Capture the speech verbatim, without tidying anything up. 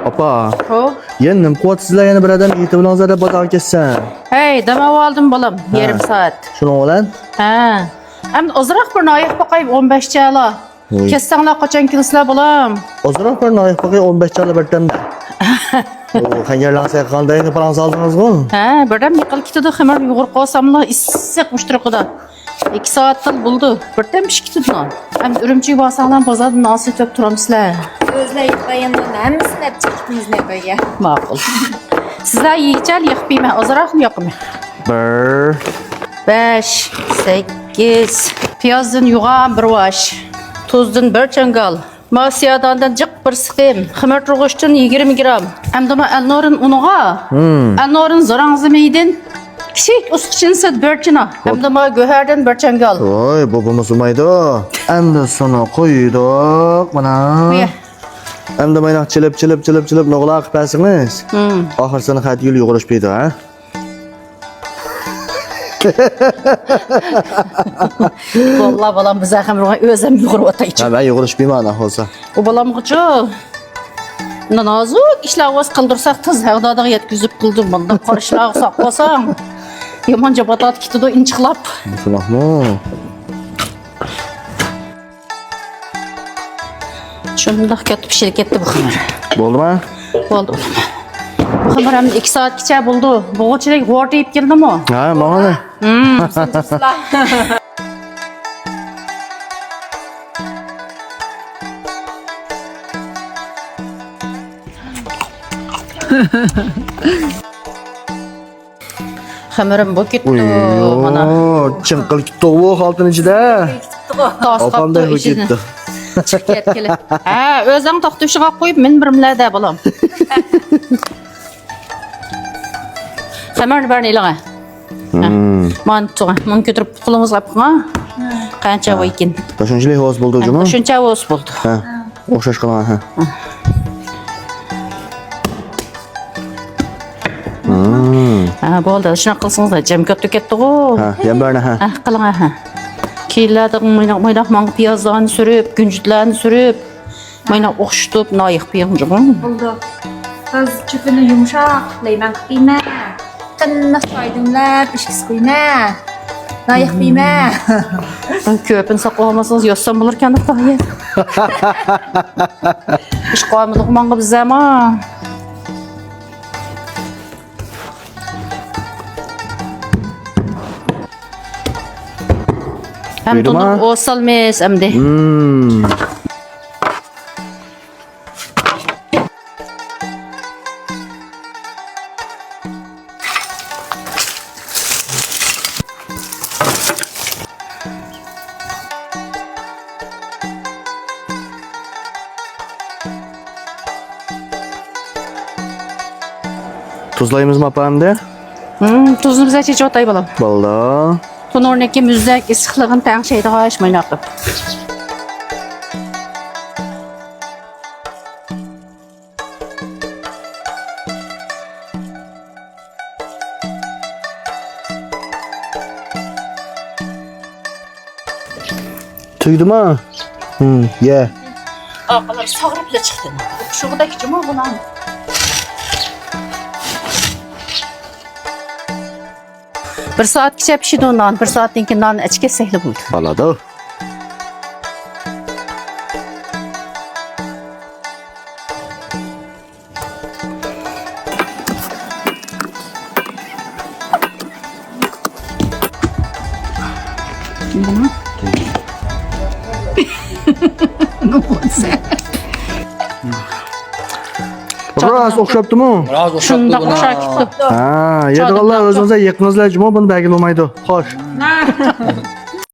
ئاپا. خو؟ يەنە نېمە قىلىۋاتىسىزلەر؟ يەنە بىر ئادەم يېتىۋېلىڭىزلەر دەپ بازارغا كەتسەم. ھەي، دەم ئالدىم بالام، ھە. يېرىم سائەت. شۇنىڭ بىلەن؟ ھە. ئەمدى ئازراق بىر ناھىيە باقاي، ئون بەش چالا. ھوي. كەتسەڭلار قاچان كېلىسىلەر بالام؟ ئازراق بىر ناھىيە باقاي، ئون بەش چالا بىردەمدە. ئۇ خەنجەرلەرنى سايقىغاندا يەنە پاراڭ سالدىڭىزغۇ؟ ھە، بىردەم يېقىلىپ كېتىدۇ، خېمىر يۇغۇرۇپ قالساملا ئىسسىق مۇشۇ تۇرقىدا. ئىككى سائەتتىن بولدى. بىردەم پىشىپ كېتىدۇ. ئەمدى ئۈرۈمچىگە بارساڭلار بازاردىن نان سېتىپ تۇرامسىلەر. ئۆزلەر يېتىپ بارغاندا ھەممىسىنى ئەپ چىقتىڭىز نەپەگە. ماقۇل. سىزلەر يېگۈچە يېقىپ بېرىمەن. ئازراقمۇ ياقىمەن. بىر. بەش، سەككىز. پىيازدىن يۇغان بىر ۋاش. تۇزدىن بىر چاڭگال. ماسىياداندىن جىق بىر سىقىم، خېمىر تۇرغۇچتىن يىگىرمە گرام. ئەمدىما ئەلنۇرىن ئۇنىغا، ھىم. ئەلنۇرىن زاراڭزىمىيدىن كىچىك ئۇسقىچىنسىد بىر چىنا. بوپ. ئەمدىما گۆھەردىن بىر چاڭگال. ۋاي، بۇ بولمىسا بولمايدۇ. ئەمدى سۇنى قۇيدۇق، مانا. قۇيە. ئەمدى مايناق چېلىپ، چېلىپ، چېلىپ، چېلىپ، نوغلا قىلىپ بەرسىڭىز. ھىم. ئاخىرسىنى خەت يۈل يۇغۇرۇش بېرىدۇ، ھە؟ ۋاللا بالام، بىز ھەم ئۆزۈم يۇغۇرۇۋاتايچۇ. ھە، مەن يۇغۇرۇش بىمەن، ھە، بولسا. ئۇ بالامغىچۇ، نازۇك ئىشلار بولسا قىلدۇرساق، تېز ھەغدادىغا يەتكۈزۈپ قىلدۇم. مۇنداق قارا ئىشلارغا ساق بولساڭ، يامان جاپاتات كېتىدۇ، ئىنچىقلاپ. شۇنداقمۇ؟ شۇنداق كەتتى، پىشىپ كەتتى بۇ خېمىر. بولدىما؟ بولدى، بولدى. بۇ خېمىر ئەمدى ئىككى سائەتكىچە بولدى. بوغچىلىك غورتىيىپ كەلدىمۇ؟ ھە، ماڭىلا. ھىم. خېمىرىم بۇ كېتىپتۇ، مانا. چىڭقىلىپ كېتىپتۇ بۇ خالتىنىڭ ئىچىدە. تاس قاپتۇ ئىچىدىن. چىقىپ كەتكىلى. ھە، ئۆزۈڭ توختىشىغا قويۇپ، مېنى بىر مىلەدە بالام. خېمىرنى بەرنى ئېلىڭە. مانا تۇغا، مۇنى كۆتۈرۈپ قولىڭىزغا ئېلىپ قويۇڭ. قانچە ۋايكىن. شۇنچىلىك ھوس بولدى جۇمۇ؟ شۇنچە ھوس بولدى. ھە. ئوخشاش قىلىڭ، ھە. ھە، بولدى. شۇنداق قىلسىڭىز جەم كەتتى كەتتىغۇ. ھە، يەنە بىرنى، ھە. ھە، قىلىڭ، ھە. كېيىنلەردە مايناق، مايناق ماڭا پىيازلارنى سۈرۈپ، كۈنجۈتلەرنى سۈرۈپ، مايناق ئوخشىتىپ، نايىق پىياڭجىغۇ. بولدى. تاز چۆپىنى يۇمشاق لەيمەن قىلىمەن. قېنىق چاي دۈملەپ، ئىچكۈسى قۇيما. لايىق دېمە. كۆپىنى ساقلاپ ئالمىسىڭىز يازسام بولۇركەن دەپ قالغان. ئىش قالمىدۇق ماڭا بىزەرمۇ. ھەم تونۇق ئوسالمىز ئەمدى. تۇزلايمىزمۇ ئاپا ئەمدى؟ ھىم، تۇزنى بىزەر چېچىۋاتاي بالام. بولدى. تونۇرنىڭكى مۇزدەك ئىسسىقلىقىنى تەڭشەيدىغان شۇ مايناق قىلىپ. تۈگدىما؟ ھىم، يە. ئاقىلار ساغرىپلا چىقتى. ئوخشىغۇدەك جۇمۇ بۇنىڭ. بىر سائەتكىچە پىشىدۇ نان، بىر سائەتتىن كېيىن نان ئەچكەسەكلا بولىدۇ. بولىدۇ. بىراز ئوخشاپتىمۇ؟ بىراز ئوخشاپتۇ شۇنداق بۇنا. ئوخشاپ كېتىپتۇ. ھە، يەيدىغانلار ئۆزىڭىزلەر يېقىڭىزلار جۇمۇ بۇنى بەرگىلى بولمايدۇ. خوش.